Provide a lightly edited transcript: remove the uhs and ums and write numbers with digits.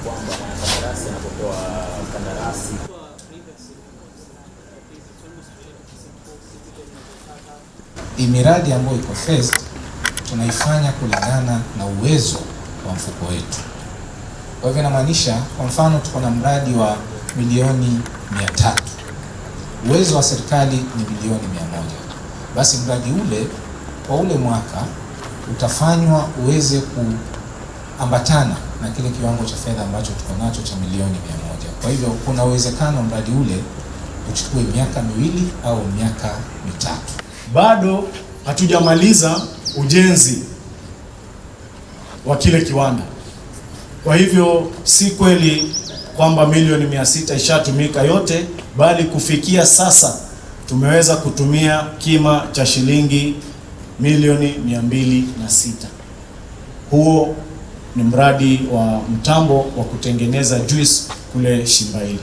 Kwamba mwanakandarasi anapopewa kandarasi. Hii miradi ambayo iko phased tunaifanya kulingana na uwezo wa mfuko wetu. Kwa hivyo inamaanisha, kwa mfano, tuko na mradi wa milioni 300, uwezo wa serikali ni milioni 100, basi mradi ule kwa ule mwaka utafanywa uweze kuambatana na kile kiwango cha fedha ambacho tuko nacho cha milioni 100. Kwa hivyo kuna uwezekano mradi ule uchukue miaka 2 au miaka 3. Bado hatujamaliza ujenzi wa kile kiwanda. Kwa hivyo si kweli kwamba milioni 600 ishatumika yote, bali kufikia sasa tumeweza kutumia kima cha shilingi milioni 206. Huo ni mradi wa mtambo wa kutengeneza juice kule Shimbaili.